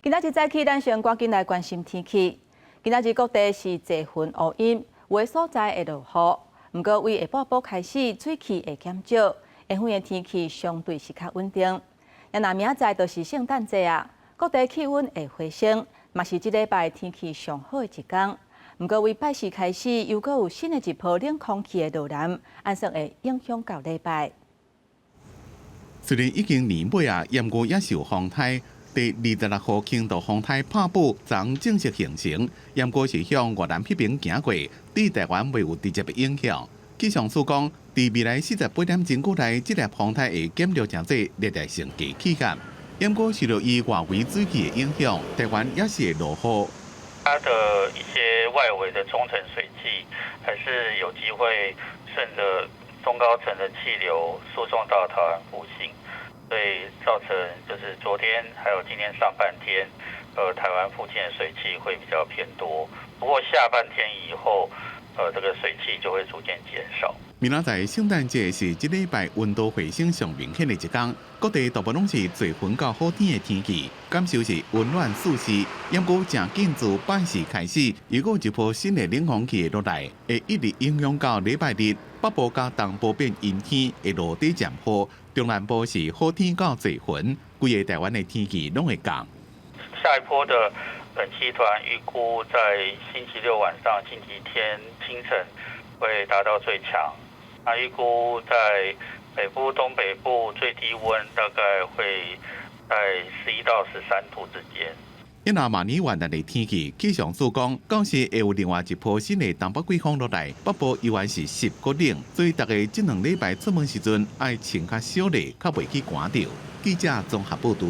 今仔日早起，咱先趕緊來關心天氣。今仔日各地是濟雲烏陰，有的所在會落雨。毋過，對下半晡開始，水汽會減少，下昏的天氣相對是較穩定。若明仔載就是聖誕節啊，各地氣溫會回升，嘛是這禮拜天氣上好的一天。毋過，對拜四開始，又閣有新的一波冷空氣的落來，按算會影響到禮拜。雖然已經年尾啊，毋過也是有風颱。第26號輕度風颱帕布昨正式形成，毋過是向越南彼邊行過，對台灣未有直接的影響。氣象署講，佇未來48點鐘過內，這粒風颱會減弱成做熱帶性低氣壓。毋過受到伊外圍水汽的影響，台灣也是會落雨。它的一些外圍的中層水汽，還是有機會順着中高層的氣流輸送到台灣附近。所以造成就是昨天還有今天上半天，台灣附近的水汽會比較偏多。不過下半天以後，這個水汽就會逐漸減少。明仔載聖誕節是這禮拜溫度回升上明顯的一天，各地大部分攏是濟雲到好天的天氣，感受是溫暖舒適。毋過誠緊自拜四開始，又閣有一波新的冷空氣會落來，會一直影響到禮拜日。北部佮東部變陰天，會落底漸雨；中南部是好天到濟雲，規个台灣的天氣攏會降。下一波的冷氣團預估在星期六晚上、星期天清晨會達到最強。那預估在北部、東北部最低溫大概會在11到13度之間。因為明年元旦的天氣，氣象署講，到時會有另外一波新的東北季風落來，北部依然是濕閣冷，所以大家這兩禮拜出門時陣愛穿較少咧，較袂去寒著。記者綜合報導。